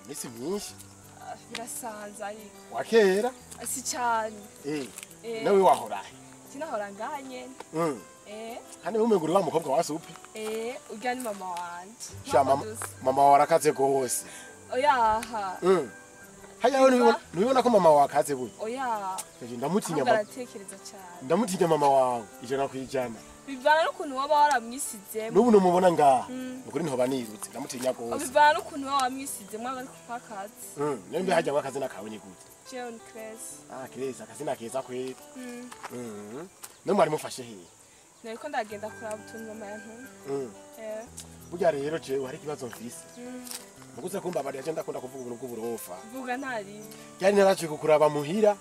Misi myinshi birasanze ariko wakera si cyane nawe wahora sinahora ngaha nyene kandi umenguri wa mukobwa wa supi urya ni mama wanje. Sha mama warakaze gose. Oyaha haya nubibona ko mama wakaze buye. Oya ndamutinya mama aratekereza cyane ndamutinya mama wawe 100%. Bivana n'ukuntu waba waramwisizemo. N'ubu numubona ngaha ukuri ntoba nirutse ndamutinya gose. Bivana n'ukuntu waba wamwisizemo abari kupakazi. Nembe hajya wakazina kawe ni gute? Jeon Cres. Ah Cres akazina keza kweli. No mwari mufashe he? Nariko ndagenda kuraba utuntu mama yantumye. Burya rero jewe hari kibazo mfise. Muguze kumba bari aje ndakunda kuvuga ubuntu bw'uburofa. Vuga ntari. Yari naraje kukuraba muhira.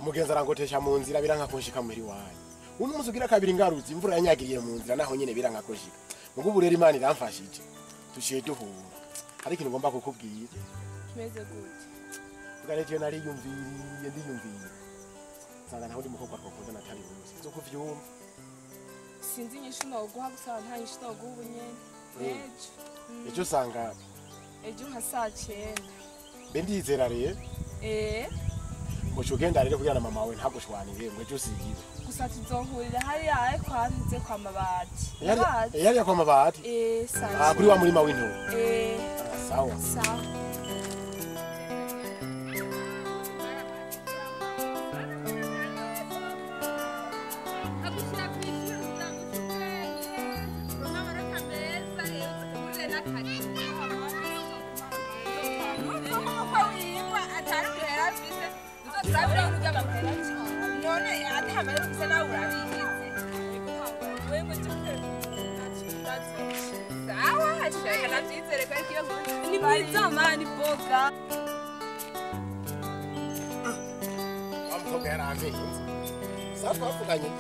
Umugenzi arangotesha mu nzira biranka kunshika muhiri wawe. Uno muzugira kabiri ngaruzi imvura yanyagiriye mu nzira naho nyene biranka kunshika. Mugubu rero Imana iramfashije. Tushiye duhura. Hari ikintu ngomba kukubwira. Kimeze gute? Tugareje nari yumviriye ndiyumviriye. Sanga naho ndi mukobwa twakunda natari wese. Zo kuvyumva. Sinzi inyishu noguha gusa nta nyishu noguha ubu nyene. Ejo. Ejo sanga. Ejo nka saa 9. Be ndizera rero. Ngo ugenda rero kugira na mama wawe ntagushwanire ngo ejo usigiwe. Gusa tuzohurira hariya ariko hanze kwa mabati. Yari kwa mabati? Saa. Kuri wa murima w'intoki. Sawa. Sawa.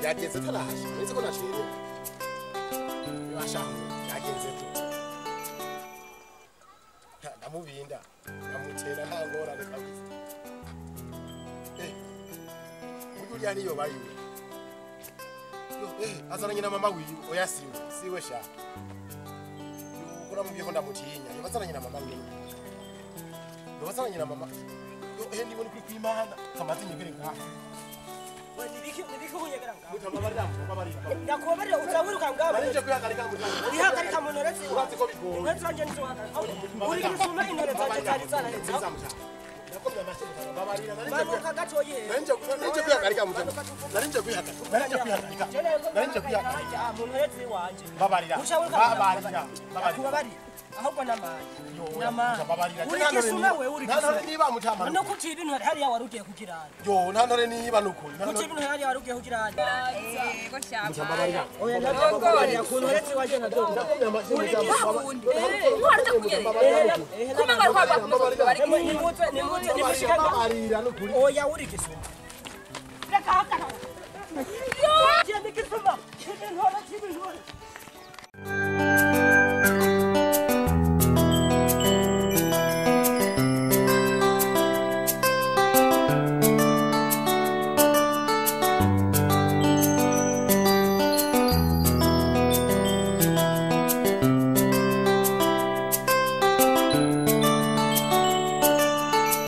Yagenze tarahashe uretse ko nacerewe bibashaho yagenze tu ndamubinda ndamutera nta ngorane kabisa. Burya niyo bayiwe azananye na mama wiwe. Oya siwe siwe sha uramubwiye ko ndamutinya yabazananye na mama wiwe yabazananye na mama ndibona kuri kwimana kamaze nyegere ngaha. Nibiki hunyegera ngaha. Ndakubabarira uzawiruka ngaha. Narije kwihagarika ngo wihagarika mu ntore ziwe. Urazi ko bigoye. Intore zanje ntizohagarika. Uri gisuma intore zanje zari zanaretse. Ndakomye amashyi mbabarira. Manuka gatoyi he. Narije kwihagarika mu narije kwihagarika. Narije kwihagarika. Narije kwihagarika mu ntore ziwanje. Mbabarira. Mbabarira. Mbabarira. Ahubwo namaye. Namaye. Uri gisuma we uri gisuma. Nta ntore niba mutama. No kuci ibintu hariya warugiye kugirana. Yo nta ntore niba nukuri. Kuci ibintu hariya warugiye kugirana. Yego cyama. Oya ndakubabarira ku ntore ziwanje ntazo. Uri gisuma. Ntwara kunyerera. Kuma ngari kwa bari nimutse nimutse nimushika mbabarira nukuri. Oya uri gisuma. Reka haka. Yo, je ndi gisuma. Ibintu ibintu.